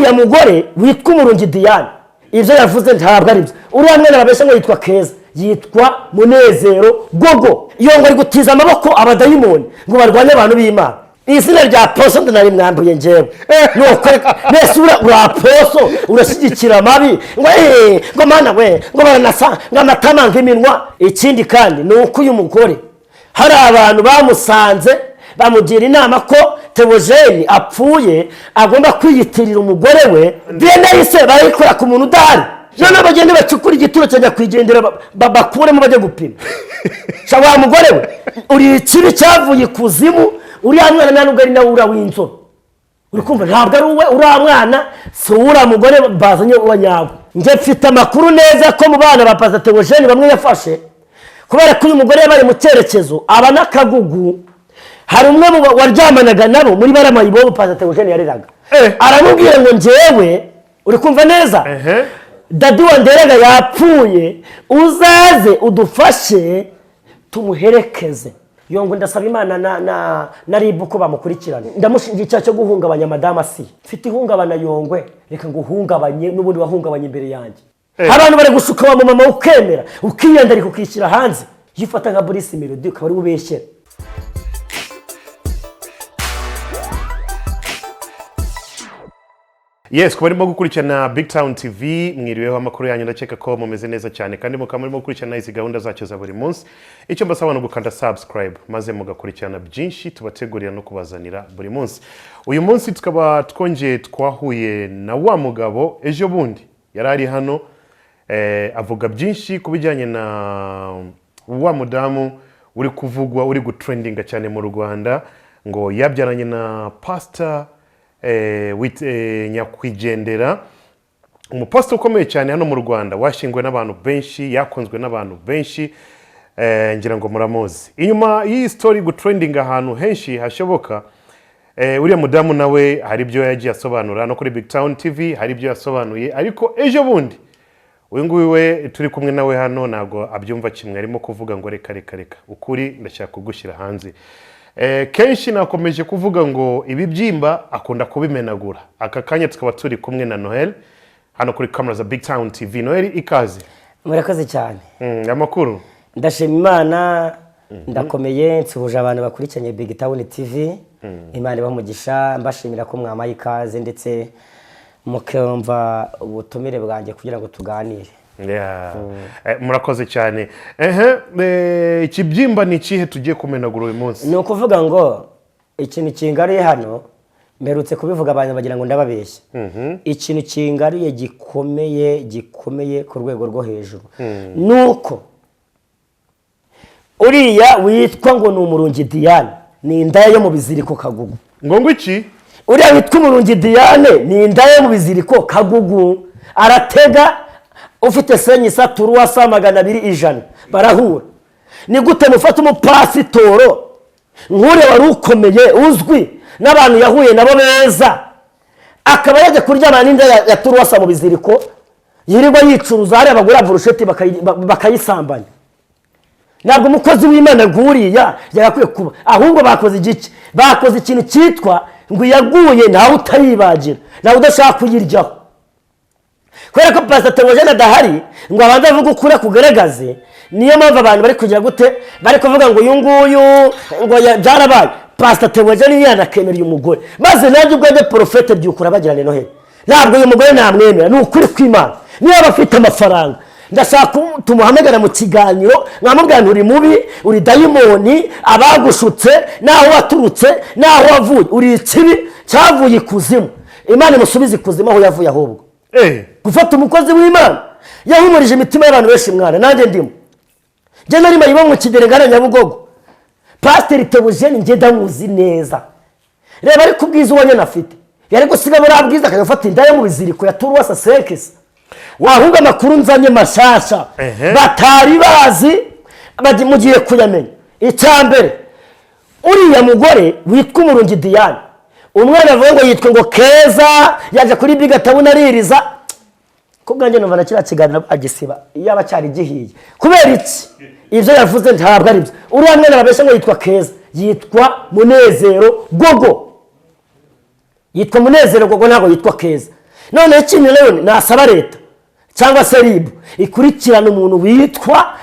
Uriya mugore witwa Umurungi Diane, ibyo yavuze ntabwo ari byo. Uriya mwana babeshya ngo yitwa Keza yitwa Munezero Gogo. Iyo ngo ari gutiza amaboko abadayimoni ngo barwanye abantu b'Imana. Izina rya poso ndanarimwambuye njyewe. Nuko mbese uri aposo, urashyigikira amabi ngo eee, ngo mana we, ngo baranasa, ngo amatama, ngo iminwa. Ikindi kandi ni uko uyu mugore hari abantu bamusanze bamugira inama ko Teogene apfuye agomba kwiyitirira umugore we. DNA se barayikora ku muntu udahari? Noneho bagende bacukure igituro cya nyakwigendera, bakuremo bajye gupima. Sha wa mugore we, uri ikibi cyavuye ikuzimu. Uriya mwana nta nubwo ari nawe uriya w'inzobe uri kumva, ntabwo ari uwe. Uriya mwana si uwuriya mugore bazanye uwa nyawe. Njye mfite amakuru neza ko mu bana ba Pastor Teogene bamwe yafashe, kubera ko uyu mugore yabaye mu cyerekezo aba n'akagugu. Hari umwe mu waryamanaga nabo muri baramayibobo Pastor Teogene yareraga, aramubwira ngo njyewe, uri kumva neza, daddy wanderaga yapfuye, uzaze udufashe tumuherekeze. Yongo ndasaba Imana na RIB ko bamukurikirana. Ndamushinja icyaha cyo guhungabanya madamu Asiya. Mfite ihungabana Yongwe, reka ngo uhungabanye n'ubundi wahungabanye imbere yanjye. Abantu bari gushuka wa mama, ukemera, ukiyandarika, ukishyira hanze. Iyo ufata nka Bruce Melody ukaba ari ubeshyera. Yes, kuba barimo gukurikirana Big Town TV, mwiriweho. Amakuru yanyu? Ndakeka ko mumeze neza cyane kandi mukaba murimo gukurikirana izi gahunda zacyo za buri munsi. Icyo mbasaba ni ugukanda subscribe maze mugakurikirana byinshi tubategurira no kubazanira buri munsi. Uyu munsi tukaba twongeye twahuye na wa mugabo ejo bundi yari ari hano, avuga byinshi ku bijyanye na wa mudamu uri kuvugwa, uri gutrendinga cyane mu Rwanda, ngo yabyaranye na pastor nyakwigendera, umupasiteri ukomeye cyane hano mu Rwanda, washyinguwe n'abantu benshi, yakunzwe n'abantu benshi. Ngira ngo muramuzi. Inyuma y'iyi story gutrendinga ahantu henshi hashoboka, uriya mudamu nawe hari ibyo yagiye asobanura no kuri Big Town TV, hari ibyo yasobanuye. Ariko ejo bundi uyu nguyu we turi kumwe nawe hano ntabwo abyumva kimwe. Arimo kuvuga ngo reka reka reka, ukuri ndashaka kugushyira hanze. Kenshi nakomeje kuvuga ngo ibibyimba akunda kubimenagura. Aka kanya tukaba turi kumwe na Noel hano kuri kamera za Big Town TV. Noel, ikaze. Murakoze cyane. Amakuru? Ndashima Imana, ndakomeye. Nsuhuje abantu bakurikiranye Big Town TV, Imana ibaha umugisha. Mbashimira ko mwamaye ikaze ndetse mukumva ubutumire bwanjye kugira ngo tuganire. Yeah. Murakoze cyane. Ehe, ikibyimba ni ikihe tugiye kumenagura uyu munsi? Ni ukuvuga ngo ikintu kingaruye hano, mperutse kubivuga abantu bagira ngo ndababeshya. Ikintu kingaruye gikomeye, gikomeye ku rwego rwo hejuru, ni uko uriya witwa ngo ni Umurungi Diane ni indaya yo mu biziriko kagugu. Ngo iki? Uriya witwa Umurungi Diane ni indaya yo mu biziriko kagugu. Aratega ufite senyisa turuwasa 200, 100 barahura. Ni gute mufata umupasitoro nk'uriya wari ukomeye, uzwi n'abantu yahuye nabo beza, akaba yajya kuryamana n'inda ya turuwasa mu biziriko, yirirwa yicuruza hariya bagura burusheti bakayisambanya? Ntabwo umukozi w'Imana nk'uriya yagakwiye kuba. Ahubwo bakoze igice, bakoze ikintu cyitwa ngo iyaguye ntawe utayibagira, ntawe udashaka kuyiryaho. Kubera ko Pastor Theogene adahari ngo abanze avuge ukuri akugaragaze, niyo mpamvu abantu bari kugira gute, bari kuvuga ngo uyu nguyu ngo byarabaye. Pastor Theogene yanakemera uyu mugore, maze nanjye ubwanjye Porofete Byukura bagirane Noheli, ntabwo uyu mugore namwemera. Ni ukuri kw'Imana. Niba afite amafaranga, ndashaka ko tumuhamagara mu kiganiro, nkamubwira nti uri mubi, uri dayimoni, abagushutse n'aho waturutse n'aho wavuye, uri ikibi cyavuye ikuzimu. Imana imusubize ikuzimu aho yavuye ahubwo. Gufata umukozi w'Imana yahumurije imitima y'abantu benshi, mwana nanjye ndimo, njye nari mayibo mu Kigerengana Nyabugogo. Pasiteri Theogene njye ndamuzi neza. Reba, ariko ubwiza ubonye afite, yari gusiga buriya bwiza akajya gufata inda yo mu biziriko ya turuwasa senkisi. Ahubwo amakuru nzanye mashasha batari bazi mugiye kuyamenya. Icya mbere, uriya mugore witwa Umurungi Diane, umwana avuga ngo yitwa ngo Keza, yaje kuri Big Town aririza. Ko bwanjye numva na kiriya kiganiro agisiba yaba cyari gihiye. Kubera iki? Ibyo yavuze ntabwo ari byo. Uriya mwana babeshya ngo yitwa Keza yitwa Munezero Gogo. Yitwa Munezero Gogo, ntabwo yitwa Keza. Noneho ikindi rero nasaba leta cyangwa se RIB ikurikirana umuntu witwa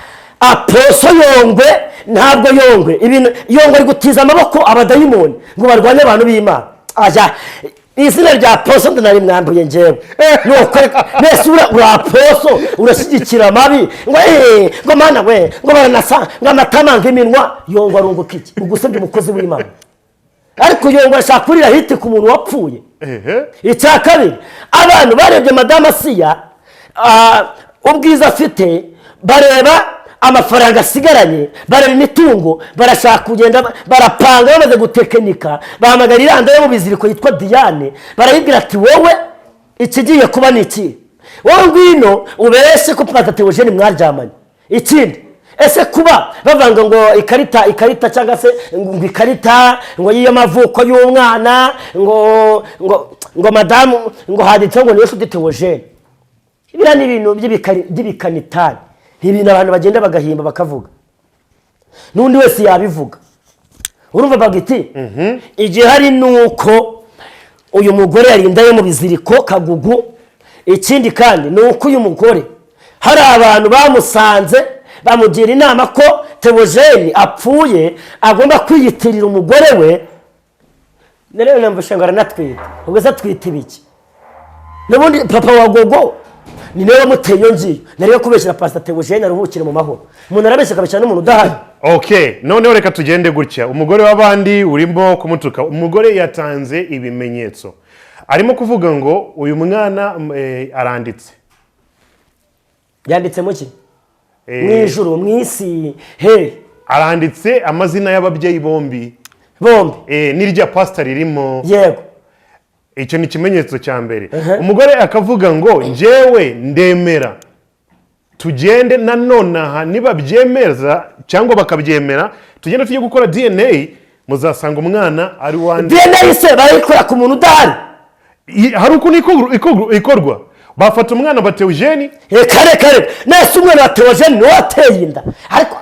Apostle Yongwe. Ntabwo Yongwe, ibintu Yongwe ari gutiza amaboko abadayimoni ngo barwanye abantu b'Imana. Ajya izina rya Apostle ndanarimwambuye njyewe. Nuko mbese uri Apostle, urashyigikira amabi ngo ngo mana we, ngo baranasa, ngo amatama, ngo iminwa. Yongwe arunguka iki ugusebya umukozi w'Imana? Ariko Yongwe arashaka kurira hit ku muntu wapfuye. Icya kabiri, abantu barebye Madamu Asiya, ubwiza afite, bareba amafaranga asigaranye, bareba imitungo, barashaka kugenda barapanga. Bamaze gutekinika, bahamagara iranda yo mu biziriko yitwa Diane, barayibwira ati: "Wowe ikigiye kuba ni iki? Wowe ngwino ubeshe ko Pastor Theogene mwaryamanye." Ikindi, ese kuba bavanga ngo ikarita cyangwa se ngo ikarita ngo y'amavuko y'umwana, ngo madamu, ngo handitseho ngo niyo nshuti Theogene, biriya ni ibintu by'ibikanitari, ni ibintu abantu bagenda bagahimba bakavuga, n'undi wese yabivuga. Urumva bagiti, igihe hari ni uko uyu mugore yarinda yo mu biziriko kagugu. Ikindi kandi ni uko uyu mugore hari abantu bamusanze bamugira inama ko Theogene apfuye agomba kwiyitirira umugore we. Rero namva ngo aranatwita. Ubwo se atwita ibiki? N'ubundi papa wa Gogo ni nawe wamuteye iyo ngiyo. Nariyo kubeshyira Pastor Theogene aruhukire mu mahoro. Umuntu arabeshya, akabeshyira n'umuntu udahari. Okay, noneho reka tugende gutya. Umugore w'abandi urimo kumutuka, umugore yatanze ibimenyetso, arimo kuvuga ngo uyu mwana aranditse. Yanditse mu ki? Mu ijuru, mu isi, he? Aranditse amazina y'ababyeyi bombi. Bombi. N'irya pasita ririmo. Yego. Icyo ni ikimenyetso cya mbere. Umugore akavuga ngo: "Njyewe ndemera tugende nanonaha, nibabyemeza cyangwa bakabyemera, tugende tujye gukora DNA, muzasanga umwana ari uwanjye." DNA se barayikora ku muntu udahari? Hari ukuntu ikorwa, bafata umwana ba Theogene. Reka, reka, reka! Nese umwana wa Theogene niwe wateye inda? Ariko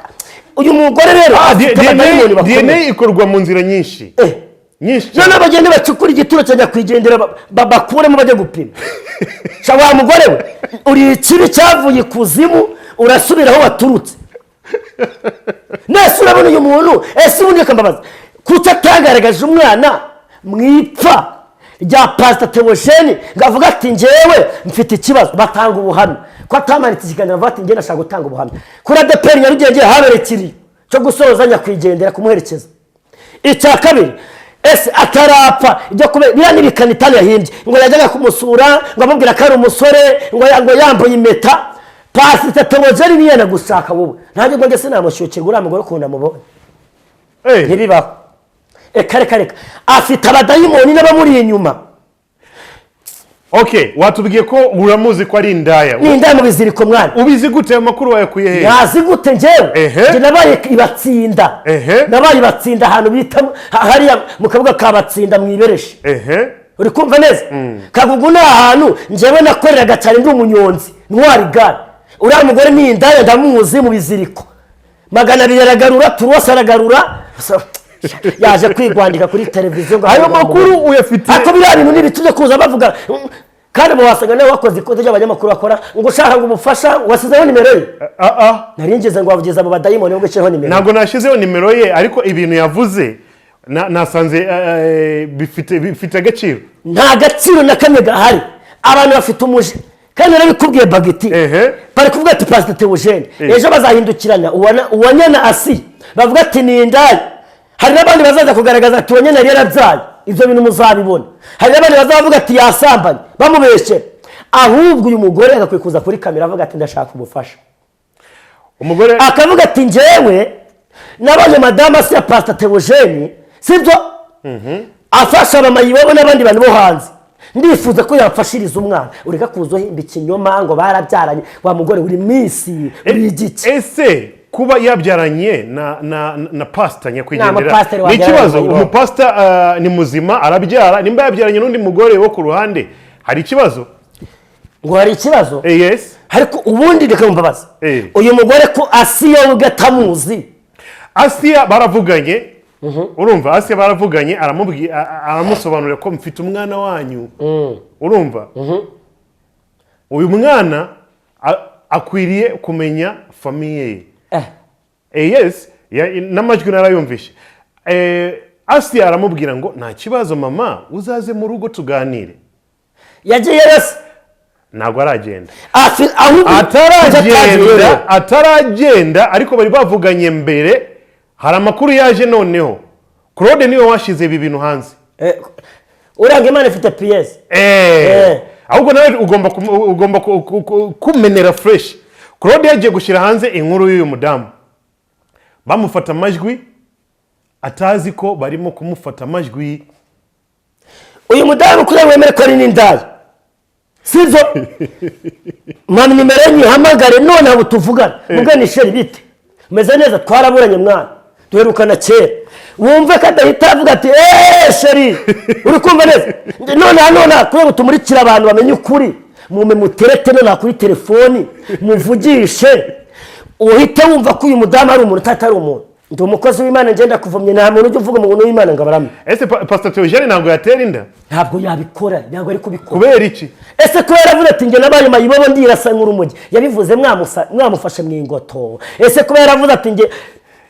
uyu mugore rero afite abadayimoni bakomeye. DNA ikorwa mu nzira nyinshi, nyinshi cyane. Noneho bagende bacukure igituro cya nyakwigendera, bakuremo bajye gupima. Sha wa mugore we, uri ikibi cyavuye ikuzimu, urasubira aho waturutse. Nese urabona uyu muntu, ese ubundi reka mbabaza, kuki atagaragaje umwana mu ipfa rya Pasita Theogene ngo avuge ati: "Njyewe mfite ikibazo"? Batanga ubuhamya. Ko atamanitse ikiganiro avuga ati: "Njye ndashaka gutanga ubuhamya"? Kuri ADEPR Nyarugenge habereye ikiriyo cyo gusoza nyakwigendera, kumuherekeza. Icya kabiri, ese atarapfa, ibyo kubera biriya n'ibikanitani yahimbye ngo yajyaga kumusura, ngo amubwira ko ari umusore, ngo yambaye impeta, Pasita Theogene niyenda gushaka wowe, ntabwo ngo njye sinamushyukirwa uriya mugore ukuntu amubonye. Ntibibaho. Reka, reka, reka, afite abadayimoni n'abamuri inyuma. Okay, watubwiye ko uramuzi ko ari indaya. Ni indaya mu biziriko, mwana. Ubizi gute? Ayo makuru wayakuye hehe? Ntazi gute njyewe? Njye nabaye ibatsinda. Nabaye ibatsinda, ahantu bita hariya mu kabuga ka Batsinda mu Ibereshi. Uri kumva neza Kagugu? Ni ahantu njyewe nakoreraga cyane, ndi umunyonzi ntwara igare. Uriya mugore ni indaya, ndamuzi mu biziriko. 200 aragarura, turose aragarura, yaje kwigwandika kuri televiziyo ngo Ayo makuru uyafite? Ariko biriya bintu ni ibiki byo kuza bavuga? Kandi mu wasanga nawe wakoze ikote ry'abanyamakuru bakora ngo ushaka ngo ubufasha, wasizeho nimero ye. Ah, ah. Nari ngeze ngo wavugeza abo badayimoni ngo ushyireho nimero. Ntabwo nashyizeho nimero ye, ariko ibintu yavuze nasanze bifite agaciro. Nta gaciro na kamwe gahari. Abantu bafite umuji, kandi narabikubwiye bagiti. Bari kuvuga ati Pasita Theogene, ejo bazahindukirana uwanyana Asi bavuga ati ni indaya. Hari n'abandi bazaza kugaragaza ati uwanyana yari yarabyaye. Ibyo bintu muzabibona. Hari n'abandi bazavuga ati yasambanye, bamubeshyera. Ahubwo uyu mugore agakwiye kuza kuri kamera avuga ati: "Ndashaka ubufasha." Umugore Akavuga ati: "Njyewe nabonye madamu Asiya, Pasita Theogene, sibyo, afasha abamayibobo n'abandi bantu bo hanze, ndifuza ko yamfashiriza umwana." Ureka kuza uhimba ikinyoma ngo barabyaranye. Wa mugore, uri minsi uri igiki? Ese kuba yabyaranye na pasita nyakwigendera Nta mupasiteri ni wabyaranye ikibazo? na Mayibobo. Umupasita ni muzima, arabyara. Nimba yabyaranye n'undi mugore wo ku ruhande, hari ikibazo? Ngo hari ikibazo? Yes. Ariko ubundi reka mbabaze, uyu mugore ko Asiya we ubwe atamuzi? Asiya baravuganye. Urumva, Asiya baravuganye, aramubwiye, aramusobanurira ko mfite umwana wanyu. Urumva, uyu mwana akwiriye kumenya famille ye. Yes, n'amajwi narayumvishe. Asiya aramubwira ngo nta kibazo mama, uzaze mu rugo tuganire. Yagiye yose? Ntabwo aragenda. Ahubwo Ataragenda, ataragenda, ariko bari bavuganye mbere. Hari amakuru yaje noneho, Claude niwe washyize ibi bintu hanze. Uranga Imana ifite piyesi. Ahubwo nawe ugomba kumenera fresh. Claude yagiye gushyira hanze inkuru y'uyu mudamu, bamufata amajwi atazi ko barimo kumufata amajwi. Uyu mudamu kugira ngo wemere ko ari n'indaya, sibyo? Mwana, nimero ye nyihamagare none abo tuvugana. Mugani chéri, bite, umeze neza? Twaraburanye mwana, duherukana kera. Wumve ko adahita avuga ati: "Eee chéri, uri kumva neza?" Noneho nonaha kubera ngo tumurikire abantu bamenye ukuri, mume muterete nonaha kuri telefoni muvugishe, uhite wumva ko uyu mudamu ari umuntu utari umuntu. Ndi umukozi w'Imana, ngenda kuvumye, nta muntu ujya uvuga umuntu w'Imana ngo abarame. Ese Pastor Theogene ntabwo yatera inda? Ntabwo yabikora, ntabwo ari kubikora. Kubera iki? Ese ko yaravuze ati: "Njye nabaye mayibobo, ndirasa nk'urumogi," yabivuze mwamufashe mu ingoto? Ese kuba yaravuze ati njye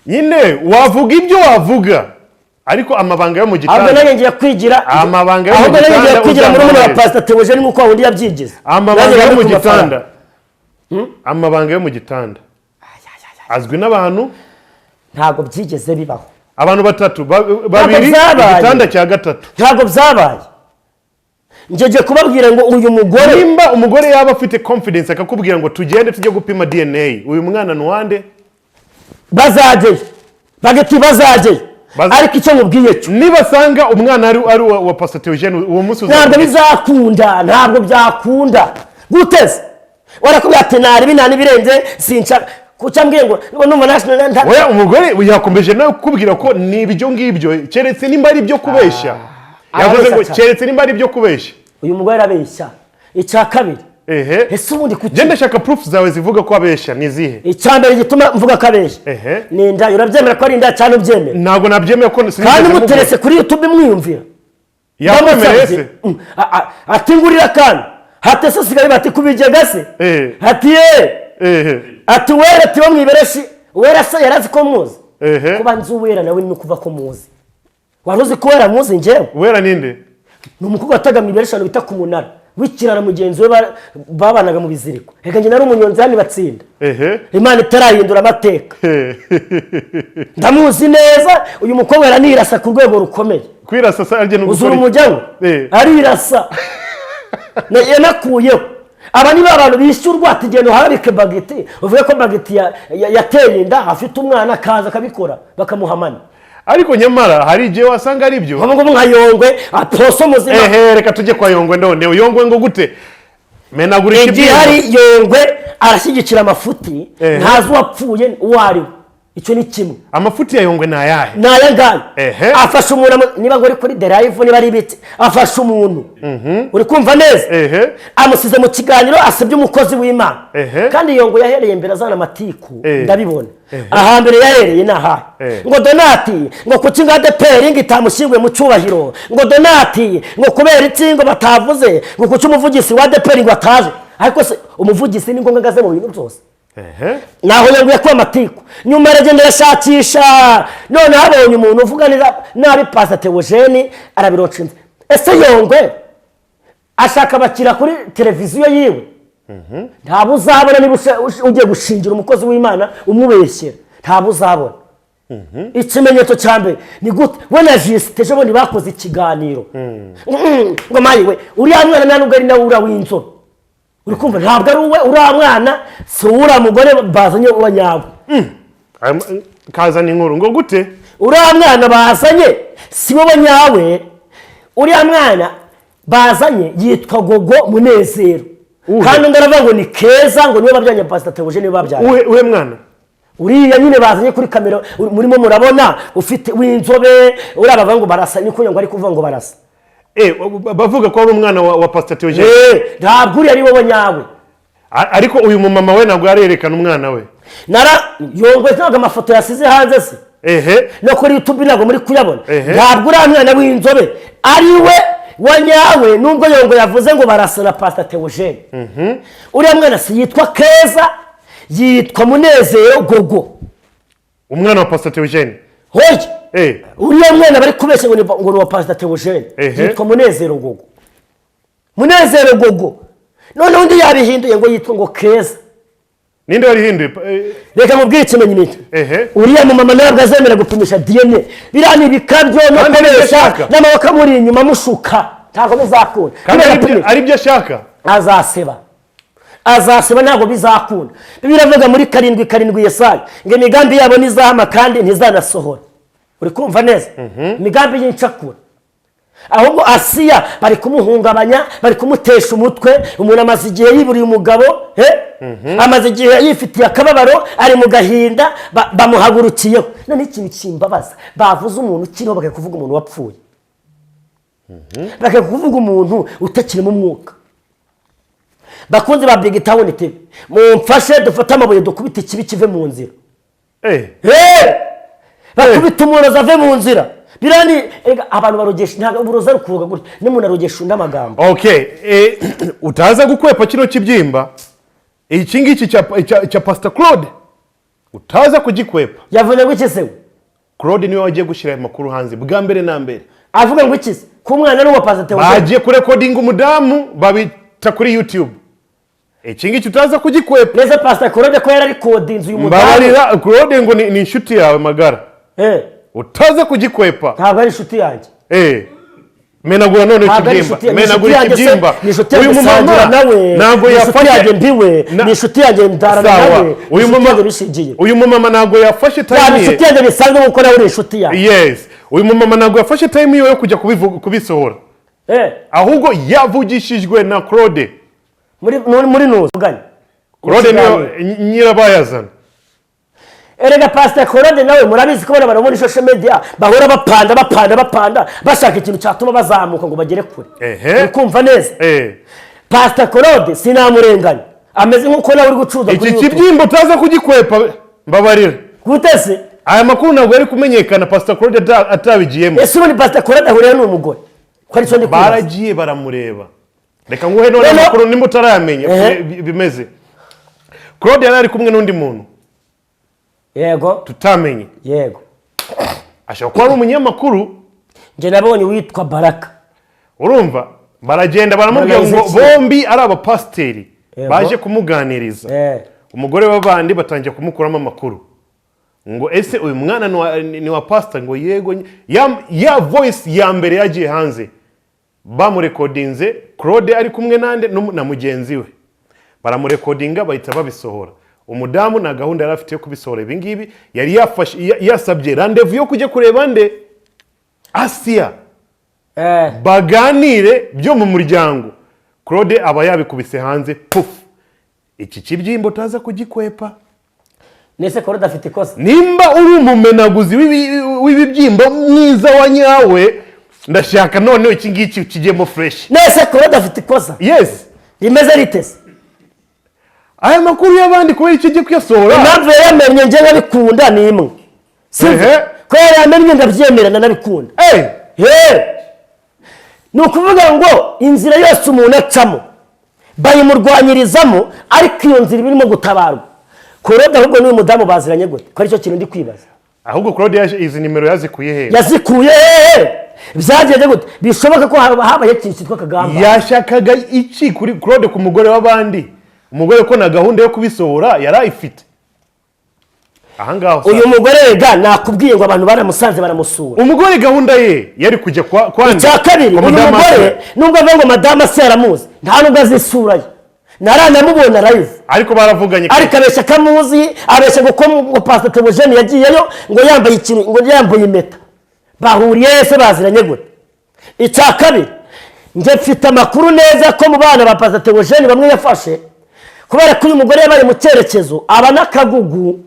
Nyine wavuga ibyo wavuga, ariko amabanga yo mu Ahubwo gitanda nanjye ngiye kwigira Amabanga yo mu ahubwo nanjye ngiye gitanda kwigira muri wa uzambabarire. Pastor Theogene nk'uko wundi yabyigize. Amabanga Nanjye yo mu ngane ku mafaranga. gitanda, amabanga yo mu gitanda azwi n'abantu Ntabwo byigeze bibaho. Abantu batatu, babiri, Byabaye. igitanda cya gatatu. Ntabwo byabaye. Ngiye kubabwira ngo uyu mugore Nimba umugore yaba afite confidence akakubwira ngo tugende tujye gupima DNA, uyu mwana ni uwande? Bazajyeyo bagati, bazajyeyo. Ariko icyo mubwiye cyo Nibasanga umwana ari uwa Pastor Theogene, uwo munsi Ntabwo bizakunda, ntabwo byakunda. Guteze warakubwira ati naribi nta n'ibirenze, sinshaka kuca mbwiye ngo numva Oya, umugore yakomeje nawe kukubwira ko ni ibyo ngibyo, keretse nimba ari ibyo kubeshya. Yavuze ngo Arabeshya cyane. keretse nimba ari ibyo kubeshya. Uyu mugore arabeshya. Icya kabiri, ese ubundi kuki Njye ndashaka proof zawe zivuga ko abeshya, ni izihe? Icya mbere gituma mvuga ko abeshya ni inda. Urabyemera ko ari inda cyane? Ubyemera? Ntabwo nabyemeye ko sinigeze Kandi mubona. muteretse kuri YouTube mwiyumvira. Yakwemereye Bamusabye. se? Ati ngurira kandi hatese sigaye bati kubigega se. Ati ye ati wera, ati wo mwibereshi wera se yarazi ko muzi. Kuba nzi uwera nawe ni ukuva ko muzi. Wari uzi ko wera muzi njyewe? Wera ninde? Ni umukobwa wataga mu ibereshi ahantu bita ku Munara w'ikirara, mugenzi we babanaga mu biziriko. Reka njye nari umunyonzi hano batsinda, Imana itarahindura amateka. Ndamuzi neza uyu mukobwa, aranirasa ku rwego rukomeye. Kwirasa se arye ni Uzura ugukora iki? umujyawe. Arirasa. Yanakuyeho aba niba abantu bishyurwa ati genda uharabike bagiti, uvuge ko bagiti yateye inda, afite umwana, akaza akabikora bakamuha money. Ariko nyamara hari igihe wasanga ari byo. Nk'ubu ngubu nka Yongwe aposo muzima. Reka tujye kwa Yongwe none. Yongwe ngo gute? Menagura Igihe ikibyimba. hari Yongwe arashyigikira amafuti. Ntazi uwapfuye uwo ari we, icyo ni kimwe. Amafuti ya Yongwe ni ayahe? Ni aya ngaya. Afasha umuntu niba ngo ari kuri derive, niba ari ibiti, afasha umuntu, uri kumva neza? Amusize mu kiganiro, asebye umukozi w'Imana. Kandi iyo ngo yahereye mbere azana amatiku. Ndabibona. Ahambere yahereye ni ahahe? Ngo Donati, ngo kuki ngo ADEPR ngo itamushyinguye mu cyubahiro, ngo Donati ngo kubera iki ngo batavuze, ngo kuki umuvugizi wa ADEPR ngo ataje. Ariko se umuvugizi ni ngombwa ngo aze mu bintu byose? Naho yanguye kuba amatiku, nyuma aragenda arashakisha, noneho abonye umuntu uvuga neza nabi Pastor Theogene, arabirocinze. Ese Yongwe ashaka abakira kuri televiziyo yiwe? Ntabwo uzabona. Niba ugiye gushingira umukozi w'Imana umubeshyera, ntabwo uzabona. Ikimenyetso cya mbere ni gute we na Jisite ejo bundi bakoze ikiganiro, ngo mayi we uriya mwana nta nubwo ari nawe uriya w'inzobe, uri kumva, ntabwo ari uwe uriya mwana, si uwuriya mugore bazanye uwa nyawe. Kazana inkuru ngo gute? Uriya mwana bazanye si wowe nyawe. Uriya mwana bazanye yitwa Gogo Munezero. Uhe? Kandi undi aravuga ngo ni Keza, ngo niwe babyanye, Pastor Theogene niwe babyanye. Uhe mwana? Uriya nyine bazanye kuri kamera, murimo murabona, ufite w'inzobe uriya, bavuga ngo barasa, niko ngo ari kuvuga ngo barasa. Bavuga ko ari umwana wa Pastor Theogene? Ntabwo uriya ari wowe nyawe. Ariko uyu mumama we ntabwo yarerekana umwana we. Nara Yongwe ntabwo amafoto yasize hanze se? No kuri YouTube ntabwo muri kuyabona. Ehe. Ntabwo uriya mwana w'inzobe ari we wa nyawe, nubwo Yongo yavuze ngo barasa na Pasita Theogene. Uriya mwana si yitwa Keza, yitwa Munezero Gogo. Umwana wa Pastor Theogene? Hoya. Uriya mwana bari kubeshya ngo ni uwa Pasita Theogene, yitwa Munezero Gogo, Munezero Gogo. Noneho undi yabihinduye ngo yitwa ngo Keza. Ninde warihinduye? Reka mubwire ikimenyetso. Uriya mumama ntabwo azemera gupimisha DNA. Biriya ni ibikabyo no Kandi aribyo kubeshya ashaka. n'amaboko amuri inyuma amushuka, ntabwo bizakunda. Kandi Niba yapimisha, aribyo ashaka. Azaseba, azaseba, ntabwo bizakunda. Bibiliya iravuga muri 7:7 Yesaya ngo imigambi yabo ntizahama kandi ntizanasohora. Uri kumva neza? Imigambi y'incakura. Ahubwo Asiya bari kumuhungabanya, bari kumutesha umutwe. Umuntu amaze igihe yiburiye umugabo, he? Amaze igihe yifitiye akababaro, ari mu gahinda, bamuhagurukiyeho. None ikintu kimbabaza, bavuze umuntu ukiriho, bakajya kuvuga umuntu wapfuye, bakajya kuvuga umuntu utakirimo umwuka. Bakunzi ba Big Town TV, mumfashe dufate amabuye dukubite ikibi kive mu nzira. Hey! Bakubita umurozi ave mu nzira. Biriya ni erega abantu barogesha, ntabwo uburozi ari ukuroga gutya, n'umuntu arogesha undi amagambo. Okay, utaza gukwepa kino kibyimba, iki ngiki cya Pastor Claude, utaza kugikwepa. Yavuze ngo iki se we? Claude niwe wagiye gushyira aya makuru hanze bwa mbere na mbere. Avuga ngo iki se ko umwana ari uwa Pastor Theogene? Bagiye kurecordinga umudamu, babita kuri YouTube. Iki ngiki utaza kugikwepa. Neza, Pastor Claude ko yararecordinze uyu mudamu? Mbabarira, Claude ngo ni inshuti yawe magara. Utaza kugikwepa. Ntabwo ari inshuti yanjye. Menagura none Ntabwo ari ikibyimba. inshuti yanjye. Menagura Inshuti yanjye se ikibyimba. ni inshuti Uyu yanjye mumama nsangira nawe, ntabwo ni inshuti yafashe yanjye ndiwe, ni inshuti yanjye ndarana Sawa. nawe, ni Uyu inshuti mama yanjye bishingiye. Uyu mumama ntabwo yafashe Yaba time ye. inshuti yanjye bisanzwe nk'uko nawe uri inshuti yanjye. Yes, uyu mumama ntabwo yafashe time yiwe yo kujya kubisohora, ahubwo yavugishijwe na Claude. Muri nuzi uganye. Claude niwe nyirabayazana. Erega Pastor Claude nawe murabizi ko bano bantu muri social media bahora bapanda, bapanda, bapanda, bashaka ikintu cyatuma bazamuka ngo bagere kure. Uri kumva neza? Eh. Pastor Claude sinamurenganya, ameze nk'uko nawe uri gucuruza Iki kuri YouTube. kibyimba utaza kugikwepa, mbabarira. Gute se? Aya makuru ntabwo yari kumenyekana Pastor Claude atabigiyemo. Ese ubundi Pastor Claude ahuriye n'uyu mugore, ko aricyo ndi kwibaza? Baragiye baramureba. Reka nguhe none amakuru nimba utarayamenya. Bimeze, Claude yari ari kumwe n'undi muntu tutamenye. Ashobora kuba ari umunyamakuru. Njye nabonye uwitwa Baraka. Urumva, baragenda baramubwira ngo Baranayize. bombi ari abapasiteri, baje kumuganiriza. Umugore w'abandi batangiye kumukuramo amakuru ngo ese uyu mwana ni wa pasita? Ngo yego. Ya voice ya mbere yagiye hanze, bamurecordinze Claude ari kumwe nande? Na mugenzi we. Baramurecordinga, bahita babisohora. Umudamu nta gahunda yari afite yo kubisohora ibi ngibi. Yari yafashe yasabye rendez-vous yo kujya kureba nde? Asiya, baganire byo mu muryango. Claude aba yabikubise hanze pufu. Iki kibyimba utaza kugikwepa. Nese Claude afite ikosa? Nimba uri umumenaguzi w'ibibyimba mwiza wa nyawe, ndashaka noneho iki ngiki kijyemo fresh. Nese Claude afite ikosa? Yes. Rimeze ritese? Aya makuru y'abandi, kubera icyo ugiye kuyasohora? Impamvu yayamennye njye nkabikunda ni imwe, sibyo? Ko yayamennye ndabyemera, ndanabikunda. He! Ni ukuvuga ngo inzira yose umuntu acamo bayimurwanyirizamo, ariko iyo nzira iba irimo gutabarwa. Claude ahubwo n'uyu mudamu baziranye gute, ko aricyo kintu ndi kwibaza? Ahubwo Claude yaje izi nimero yazikuye he? Yazikuye hehe? Byagenze gute? Bishoboka ko habaye ikintu cyitwa kagamba. Yashakaga iki kuri Claude, ku mugore w'abandi? Umugore ko na gahunda yo kubisohora yari ayifite ahangaha. Uyu mugore rega nakubwiye ngo abantu baramusanze, baramusura. Umugore gahunda ye yari kujya kwa nde? Icya kabiri, Kwa uyu Madamu mugore, Asiya. nubwo avuga ngo madamu se aramuzi, nta nubwo azi isura ye, ntaranamubona live. Ariko baravuganye. Ariko abeshya ko amuzi, abeshya ngo ko ngo Pastor Theogene yagiyeyo ngo yambaye ikintu, ngo yambaye impeta. Bahuriye se? Baziranye gute? Icya kabiri, njye mfite amakuru neza ko mu bana ba Pastor Theogene bamwe yafashe, kubera ko uyu mugore yabaye mu cyerekezo aba n'akagugu.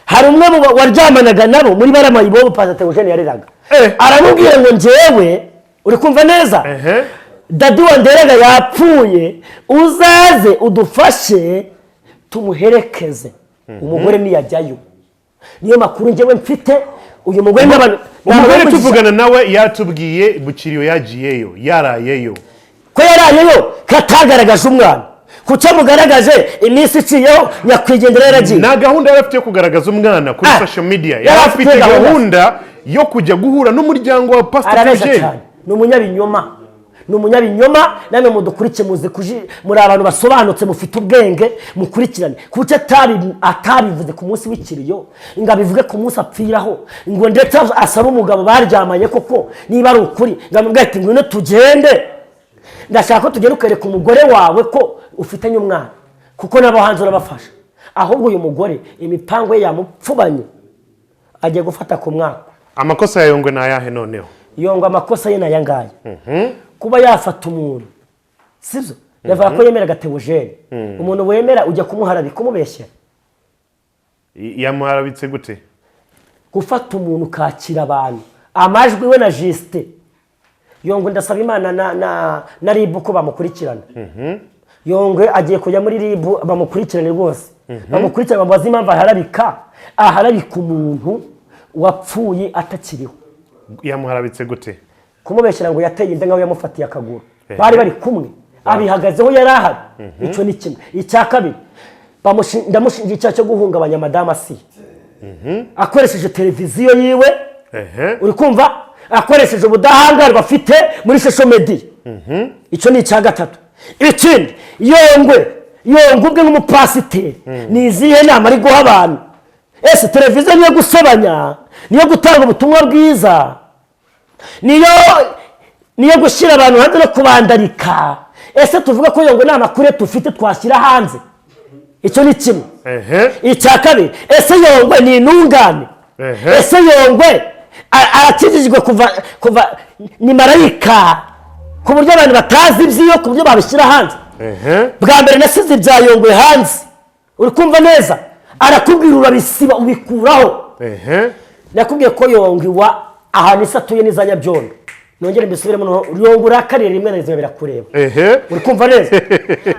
Hari umwe mu waryamanaga nabo muri baramayibobo Pastor Theogene yareraga. Aramubwira ngo njyewe, uri kumva neza, daddy wanderaga yapfuye, uzaze udufashe tumuherekeze. Umugore ntiyajyayo. Niyo makuru njyewe mfite. Uyu mugore n'abantu Umugore tuvugana nawe yatubwiye bukiriyo yagiyeyo, yarayeyo. Ko yarayeyo, katagaragaje umwana, kuki amugaragaje iminsi iciyeho nyakwigendera yaragiye? Nta gahunda yari afite yo kugaragaza umwana kuri social media. Yari afite afite gahunda. Gahunda yo kujya guhura n'umuryango wa Pastor Arabeshya Theogene. cyane, ni umunyabinyoma, ni umunyabinyoma. Namwe mudukurikiye muzi muri abantu basobanutse, mufite ubwenge, mukurikirane. Kuki atabivuze ku munsi w'ikiriyo, ngo abivuge ku munsi apfiraho, ngo ndetse asabe umugabo baryamanye koko niba ari ukuri, ngo amubwire ati: "Ngwino tugende, ndashaka ko tugenda ukereka umugore wawe ko ufitanye umwana," kuko nabo hanze urabafasha. Ahubwo uyu mugore imipango ye yamupfubanye, agiye gufata ku mwaka. Amakosa ya Yongwe ni ayahe noneho? Yongwe amakosa ye ni aya ngaya: kuba yafata umuntu, sibyo, yavuga ko yemeraga Theogene. Umuntu wemera ujya kumuharabika, kumubeshyera. Yamuharabitse gute? Gufata umuntu ukakira abantu amajwi we na Justin Yongwe. Ndasaba Imana na RIB ko bamukurikirana. Yongwe agiye kujya muri RIB, bamukurikirane rwose, bamukurikirane, bamubaze impamvu aharabika umuntu wapfuye atakiriho. Yamuharabitse gute? Kumubeshyira ngo yateye inda, nkaho yamufatiye akaguru, bari bari kumwe, abihagazeho, yari ahari. Icyo ni kimwe. Icya kabiri, ndamushinja icyaha cyo guhungabanya madamu Asiya akoresheje televiziyo yiwe. Uri kumva? Akoresheje ubudahangarwa afite muri social media. Icyo ni icya gatatu. Ikindi, Yongwe ubwe nk'umupasiteri, ni izihe nama ari guha abantu? Ese televiziyo niyo gusobanya, niyo gutanga ubutumwa bwiza, niyo gushyira abantu hanze no kubandarika? Ese tuvuga ko Yongwe nta makuru tufite twashyira hanze? Icyo ni kimwe. Icya kabiri, ese Yongwe ni intungane? Ese Yongwe arakijijwe kuva ni marayika, ku buryo abantu batazi ibyiyo, ku buryo babishyira hanze? Bwa mbere nasize ibya Yongwe hanze, uri kumva neza, arakubwira urabisiba, ubikuraho. Nakubwiye ko Yongwe iwa ahantu isi atuye n'iza Nyabyondo. Nongere mbisubiremo noneho: Yongwe urakarira rimwe na rimwe, birakureba. Uri kumva neza?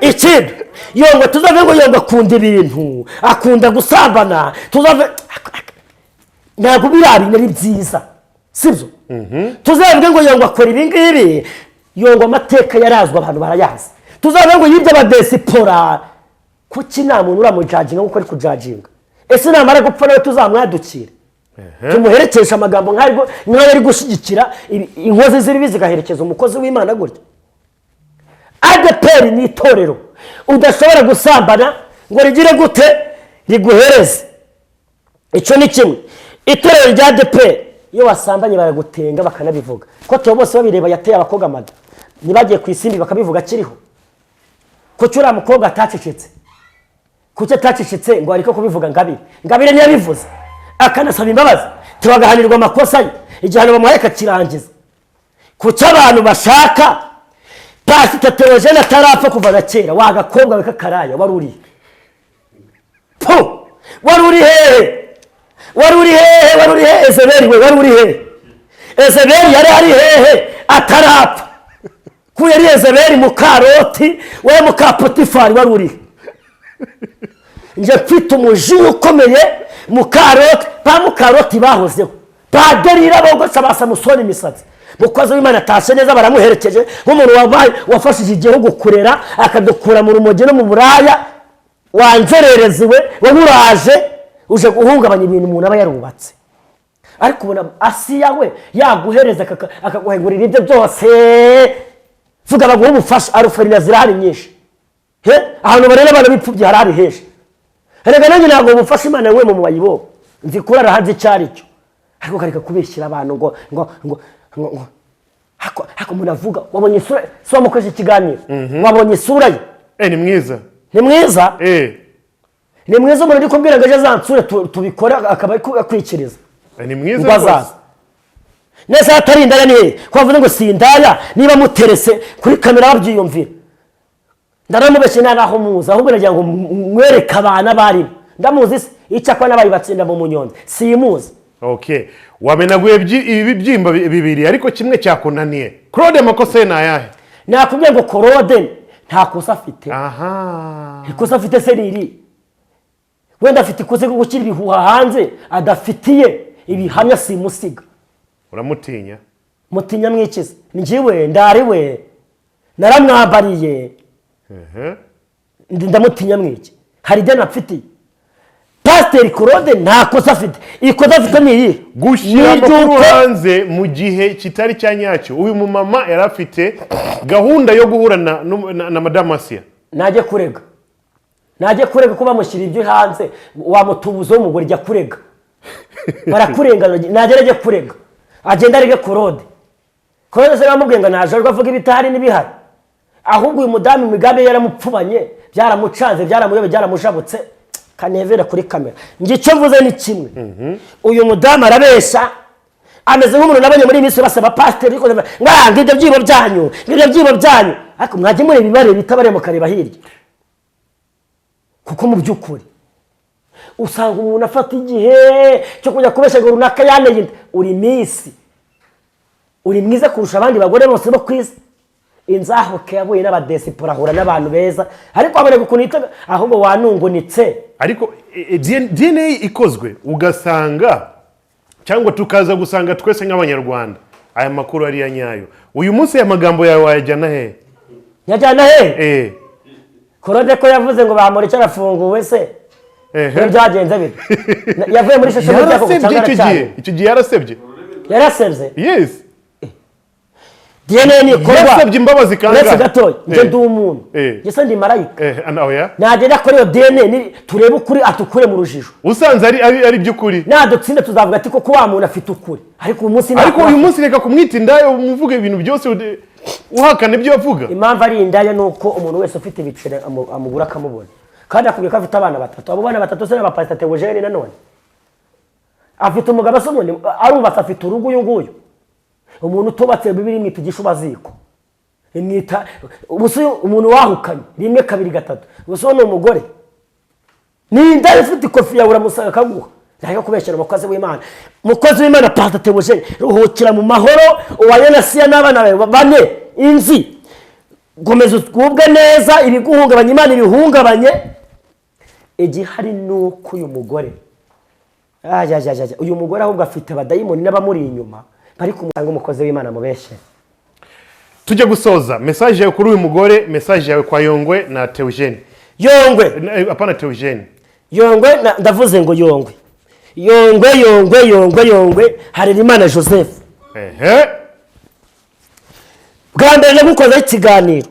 Ikindi, Yongwe tuzave ngo Yongwe akunda ibintu, akunda gusambana, tuzave, ntabwo biriya bintu ari byiza, sibyo? Tuzavuge ngo Yongwe akora ibi ngibi. Yongwe amateka yarazwe, abantu barayazi. Tuzavuge ngo yibye abadesipora. Kuki nta muntu uramujajinga nk'uko ari kujajinga? Ese namara gupfa nawe tuzamwadukire, tumuherekeshe amagambo nk'ayo ari gushyigikira inkozi z'ibibi zigaherekeza umukozi w'Imana gutya? ADEPR ni itorero udashobora gusambana ngo rigire gute, riguhereze. Icyo ni kimwe. Itorero rya ADEPR, iyo wasambanye baragutenga, bakanabivuga ko tuba bose babireba. Yateye abakobwa amada, ntibagiye ku Isimbi bakabivuga akiriho? Kuki uriya mukobwa atacecetse? Kuki atacecetse ngo areke kubivuga? Ngabire, Ngabire ntiyabivuze akanasaba imbabazi, tubagahanirwa amakosa ye, igihano bamuhaye akakirangiza? Kuki abantu bashaka Pasita Theogene atarapfa kuva na kera? Wa gakobwa we k'akaraya, wari uri pu, wari uri hehe? Wari uri hehe? Wari uri hehe? Ezeberi we, wari uri hehe? Ezeberi yari ari hehe atarapfa? Ko yari Ezeberi mukaroti, we muka Potifari, wari uri he? Njye mfite umujinya ukomeye. Mukaroti, ba mukaroti bahozeho, ba Derira bogosha ba Samusoni imisatsi. Mukozi w'Imana atashe neza, baramuherekeje nk'umuntu wabaye wafashije igihugu kurera, akadukura mu rumogi no mu buraya. Wanzererezi we, wowe uraje uje guhungabanya ibintu umuntu aba yarubatse. Ariko ubona Asiya we yaguhereza, akaguhegurira ibyo byose. Vuga baguha ubufasha, orphelinat zirahari nyinshi. He, ahantu barera abana b'imfubyi harahari henshi. Erega nanjye ntabwo bufasha Imana we mu mayibo, nzi kurara hanze icyo ari cyo, ariko kareka kubeshyira abantu ngo hako umuntu avuga. Wabonye isura si wamukoresha ikiganiro? Wabonye isura ye? Ni mwiza. Ni mwiza. Ni mwiza. Umuntu uri kubwira ngo ejo azansure tubikore, akaba ari akwikiriza. Ni mwiza Ngo azaza rwose. Nese atari indaya ni hehe ko bavuze ngo si indaya? Niba muterese kuri kamera babyiyumvira, ndaramubeshye, nta naho muzi. Ahubwo nagira ngo mwereke abantu abarimo. Ndamuzi se? Icyakora n'abayi batsinda mu munyonzi, simuzi. Okay, wamenaguye ibi byimba bibiri, ariko kimwe cyakunaniye. Claude, amakosa ye ni ayahe? Nakubwiye ngo Claude nta kosa afite. Ikosa afite se riri wenda afite ikosa ryo gushyira ibihuha hanze adafitiye Ibihamya simusiga. Uramutinya? Mutinya mwikize? Njyiwe ndariwe, naramwambariye. Ndamutinya mwiki? Hari ideni afitiye Pasiteri Claude? Nta kosa afite. Ikosa afite ni iyi Gushyira Ni amakuru hanze mu gihe kitari cya nyacyo. Uyu mumama yari afite gahunda yo guhura na madamu Asiya. Najye kurega, najye kurega ko bamushyira ibyo hanze. Wamutubuza w'umugore, jya kurega, barakurengana. Nagera ajye kurega, agenda arege Claude. Claude se bamubwiye ngo naje avuga ibitahari n'ibihari? Ahubwo uyu mudamu imigambi ye yaramupfubanye, byaramucanze, byaramuyobye, byaramujabutse. Kanevera kuri kamera, njye icyo mvuze ni kimwe: uyu mudamu arabesha, ameze nk'umuntu nabonye muri iyi minsi basaba pasiteri ariko ngo "Ah, ngibyo byibo byanyu, ngibyo byibo byanyu." Ariko mwajya mureba ibibare bitabareba, mukareba hirya, kuko mu by'ukuri usanga umuntu afata igihe cyo kujya kubeshya ngo runaka yaneye inda. Uri minsi uri mwiza kurusha abandi bagore bose bo ku isi? Inzahuke yahuye n'abadesipora, ahura n'abantu beza, ariko waboneka ukuntu yitaga, ahubwo wanungunitse. Ariko DNA ikozwe, ugasanga cyangwa tukaza gusanga twese nk'Abanyarwanda aya makuru ari iya nyayo, uyu munsi aya magambo yawe wayajyana he? Nyajyana he? Eh. Claude ko yavuze ngo bamureke arafunguwe se? Ibyo byagenze bite? Yavuye muri social media koko Yarasebye. cyangwa Icyo gihe aracyari? Icyo gihe yarasebye. Yarasebye? Yes. DNA nikorwa Yasabye imbabazi kangahe? Uretse gatoya, njye ndi umuntu. Eh. Njye se ndi marayika? Oya. Nagenda akora iyo DNA, turebe ukuri, atukure mu rujijo. Usanze ari iby'ukuri? Nadutsinda tuzavuga ati koko wa muntu afite ukuri, ariko uyu munsi Ariko nta uyu munsi reka kumwita indaya, umuvuge ibintu byose, uhakana ibyo avuga. Impamvu ari indaya ni uko umuntu wese ufite ibiceri amugura akamubona, kandi akubwiye ko afite abana batatu. Abo bana batatu se n'abapasita Theogene? Nanone afite umugabo se? Ubundi arubatse, afite urugo uyu nguyu? Umuntu utubatse, Bibiliya imwita igishubaziko, imwita ubusa umuntu wahukanye rimwe, kabiri, gatatu. Ubusa uwo ni umugore, ni indaya. Ufite ikofi yawe uramusanga akaguha. Ntabwo kubeshyera umukozi w'Imana. Umukozi w'Imana Pasita Theogene, ruhukira mu mahoro uwaye na Siya n'abana bawe bane. Inzi komeza ugubwe neza, ibiguhungabanya Imana ibihungabanye. Igihari ni uko uyu mugore, ayayayaya, uyu mugore ahubwo afite abadayimoni n'abamuri inyuma bari kumusanga. Umukozi w'Imana mubeshye? Tujya gusoza, message yawe kuri uyu mugore, message yawe kwa Yongwe na Theogene. Yongwe. Apana Theogene. Yongwe ndavuze ngo Yongwe, Yongwe, Yongwe, Yongwe, Yongwe Harerimana Joseph. Bwa mbere nagukozeho ikiganiro,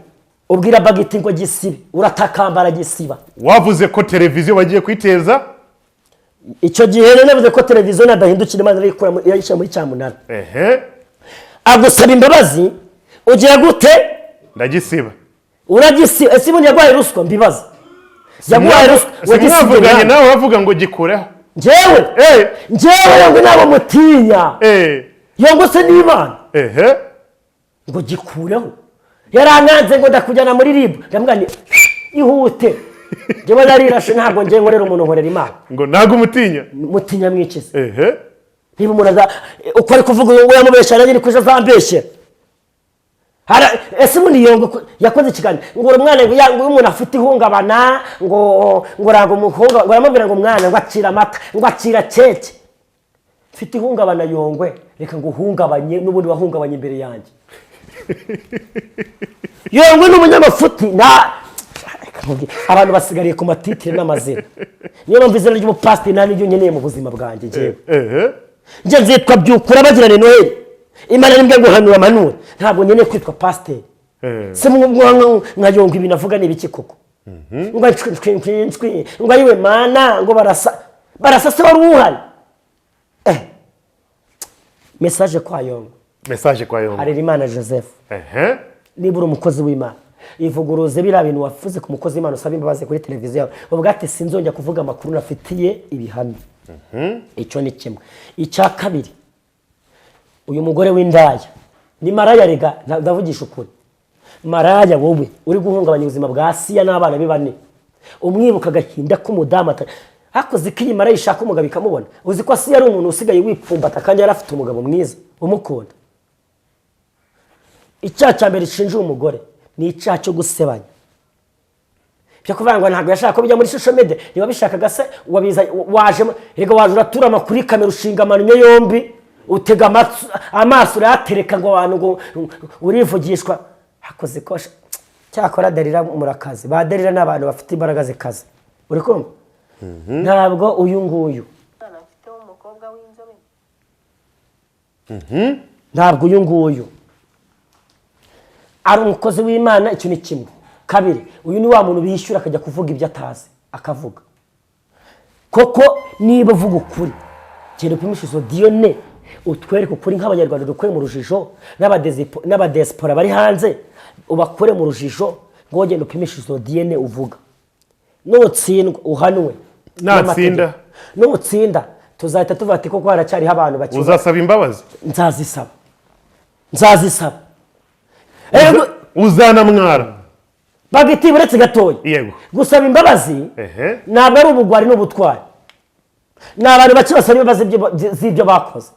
ubwira Bagiti ngo gisibe, uratakambara gisiba. Wavuze ko televiziyo bagiye kuyiteza. Icyo gihe rero navuze ko televiziyo nadahindukira Imana irayishyira muri cyamunara. Agusaba imbabazi, ugira gute? Ndagisiba. Uragisiba. Ese ubundi yaguhaye ruswa? Mbibaza, yaguhaye ruswa? Wagisibye? Simwavuganye? Nawe. Nawe uravuga ngo gikureho. Njyewe? Njyewe Yongwe ntabwo mutinya. Yongwe se n'Imana? Ngo gikureho, yarankanze ngo ndakujyana muri RIB. Ndamubwira nti ihute, njyewe narirashe, ntabwo ngiye nkorera umuntu, nkorera Imana. Ngo ntabwo umutinya? Mutinya mwikize? Niba umuntu aza uko ari kuvuga ngo yamubeshya, nanjye niko ejo azambeshyera. Ese ubundi Yongwe yakoze ikiganiro ngo uri umwana, ngo ngo iyo umuntu afite ihungabana, ngo rago umuhunga, ngo aramubwira ngo umwana ngo akira amata, ngo akira keke. Mfite ihungabana Yongwe, reka ngo uhungabanye n'ubundi wahungabanye imbere yanjye. Yongwe ni umunyamafuti na reka nkubwire, abantu basigariye ku matitire n'amazina. Niyo mpamvu izina ry'umupasiteri nta n'iryo nkeneye mu buzima bwanjye njyewe. Njye nzitwa Byukura bagirane Noheli. Imana nimbwa ngo hanura amanura, ntabwo nkeneye kwitwa pasiteri. Se nka Yongwe ibintu avuga ni ibiki koko? Ngo ncwi ncwi ncwi ncwi, ngo ayiwe Mana, ngo barasa barasa, se wari uhari? Message kwa Yongwe. Message kwa Yongwe. Harerimana Joseph, niba uri umukozi w'Imana, ivuguruze biriya bintu wavuze ku mukozi w'Imana, usaba imbabazi kuri televiziyo yawe, uvuga ati sinzongera kuvuga amakuru nafitiye ibihamya. Icyo ni kimwe. Icya kabiri, uyu mugore w'indaya ni maraya rega, ndavugisha ukuri. Maraya wowe uri guhungabanya ubuzima bwa Siya n'abana be bane, umwibuka agahinda k'umudamu hakoze ko iyi maraya ishaka umugabo ikamubona. Uzi ko Siya ari umuntu usigaye wipfumbata kandi yari afite umugabo mwiza umukunda? Icyaha cya mbere gishinja uwo mugore ni icyaha cyo gusebanya. Byo kuvuga ngo ntabwo yashaka ko bijya muri social media, niba bishakaga se wabiza waje? Rega waje uraturama kuri kamera, ushinga amannyo yombi, utega amaso urayatereka ngo abantu ngo urivugishwa hakoze kosha. Cyakora Derira murakazi, ba Derira ni abantu bafite imbaraga zikaze, uri kumva? Ntabwo uyu nguyu Umwana afite w'umukobwa w'inzobe. Ntabwo uyu nguyu ari umukozi w'Imana, icyo ni kimwe. Kabiri, uyu ni wa muntu bishyura akajya kuvuga ibyo atazi akavuga. Koko niba uvuga ukuri, genda upimishe izo DNA, utwereke ukuri nk'Abanyarwanda dukure mu rujijo, n'abadiyasipora bari hanze ubakure mu rujijo. Ngo genda upimishe izo DNA uvuga, nutsindwa uhanwe Natsinda? n'amategeko. Nutsinda tuzahita tuvuga ati koko haracyariho abantu bakiba. Uzasaba imbabazi? Nzazisaba, nzazisaba. Ego, Uzanamwara? Bagiti, uretse gatoya. Yego. Gusaba imbabazi ntabwo ari ubugwari n'ubutwari. Ni abantu bake basaba imbabazi z'ibyo bakoze.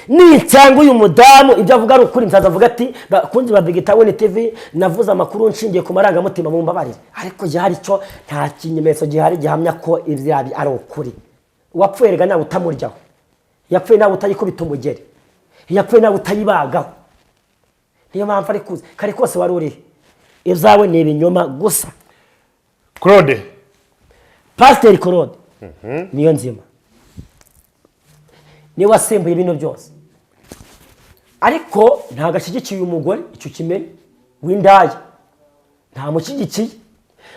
Nisanga uyu mudamu ibyo avuga ari ukuri, nzaza avuga ati: "Bakunzi ba Big Town TV, navuze amakuru nshingiye ku marangamutima, mumbabarire." Ariko gihari cyo nta kimenyetso gihari gihamya ko ibyo ari ukuri. Uwapfuye rega nawe utamuryaho, yapfuye nawe utayikubita umugeri, yapfuye nawe utayibagaho. Niyo mpamvu ari kuza kare kose wari urihe? Ibyawe ni ibinyoma gusa. Claude. Pasiteri Claude niyo nzima, niwe wasimbuye bino byose, ariko ntabwo ashyigikiye uyu mugore, icyo kimenye, w'indaya. Ntamushyigikiye.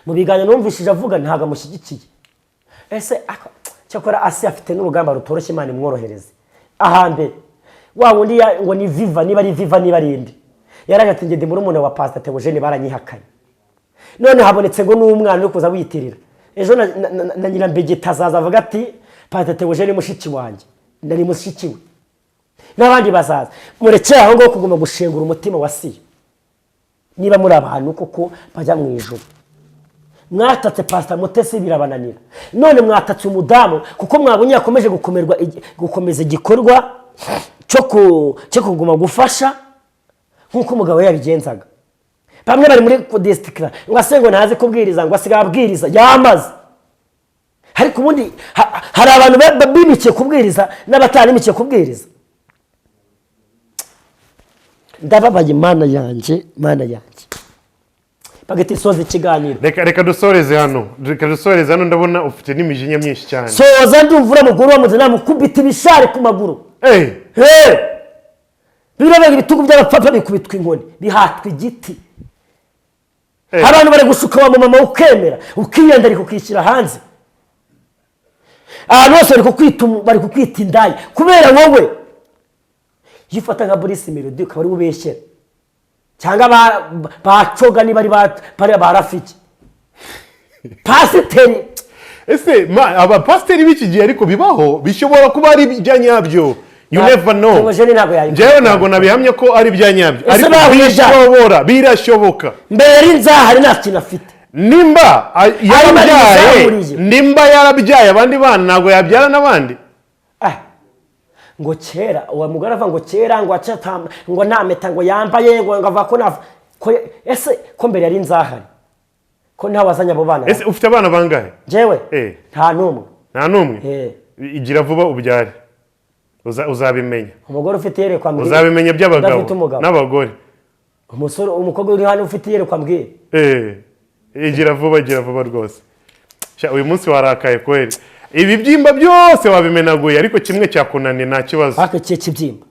Mu biganiro numvishije avuga, ntabwo amushyigikiye. Ese cyakora Asi afite n'urugamba rutoroshye, Imana imworohereze. Ahambere wa wundi ngo ni Viva, niba ari Viva, niba ari indi, yaraje ati: "Ngende murumuna wa Pastor Theogene, baranyihakanye." None habonetse ngo n'umwana uri kuza wiyitirira. Ejo na Nyirambegeta azaza avuga ati: "Pastor Theogene mushiki wanjye, nari mushiki we." N'abandi bazaza. Murekere aho ngaho kuguma gushengura umutima wa Siyo. Niba muri abantu koko bajya mu ijuru, mwatatse Pasita Mutesi birabananira, none mwatatse umudamu kuko mwabonye yakomeje gukomerwa gukomeza igikorwa cyo kuguma gufasha nk'uko umugabo we yabigenzaga. Bamwe bari muri kudisitikira ngo ase ngo ntazi kubwiriza, ngo asigaye abwiriza yamaze. Ariko ubundi hari abantu bimikiye kubwiriza n'abatarimikiye kubwiriza. Ndababaye, Mana yanjye, Mana yanjye. Bagahita isoza ikiganiro. Reka dusoreze hano, reka dusoreze hano. Ndabona ufite n'imijinya myinshi cyane. Soza. Ndumva uriya mugore wamuze namukubita ibishari ku maguru. Hey! Birabaga ibitugu by'abapapa bikubitwa inkoni, bihatwa igiti. Abantu bari gushuka wa mama, ukemera, ukiyandarika, ukishyira hanze. Ahantu hose bari kukwita indaya kubera wowe. Iyo ufata nka Bruce Melody ukaba ari we ubeshyera, cyangwa bacoga, niba ari bariya ba Rafiki, pasiteri. Ese abapasiteri b'iki gihe, ariko bibaho, bishobora kuba ari ibya nyabyo, you never know. Theogene ntabwo yayikora. Njyewe ntabwo nabihamya ko ari ibya nyabyo, Ese ariko bahuye bishobora, birashoboka. Mbere yari nzahari, nta kintu afite. Nimba yarabyaye, Bizamuriye. nimba yarabyaye abandi bana, ntabwo yabyara n'abandi? Ah, ngo kera uwo mugore ava ngo kera ngo acatamba, ngo nta mpeta ngo yambaye, ngo avuga ko nta ko. Ese ko mbere yari nzahari, ko ntawe wazanye abo bana? Ese ufite abana bangahe? Njyewe? Eh. Nta n'umwe. Nta n'umwe? Eh. Igira vuba ubyare. Uzabimenya. Umugore ufite iyerekwa mbwira. Uzabimenya by'abagabo Udafite umugabo. n'abagore. Umusore, umukobwa uri hano ufite iyerekwa mbwira. Eh, igira vuba, igira vuba rwose. Sha, uyu munsi warakaye kweli. Ibibyimba byose wabimenaguye, ariko kimwe cyakunaniye, nta kibazo. Ariko ikihe kibyimba?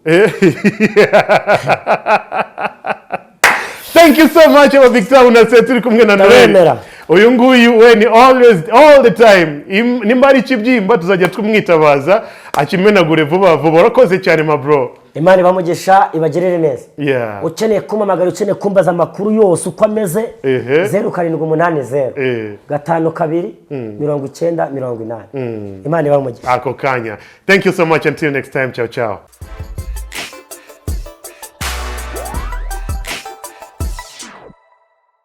Thank you so much, aba Victor Unase, turi kumwe na Noel. Ndabemera. Uyu nguyu we ni always, all the time. Nimba ari ikibyimba tuzajya tumwitabaza akimenagure vuba vuba. Urakoze cyane, ma bro. Imana ibamugisha, ibagirire neza. Ukeneye kumpamagara, ukeneye kumbaza amakuru yose uko ameze, 0780 52 90 80. Imana ibamugisha. Ako kanya. Thank you so much, until next time. Ciao ciao.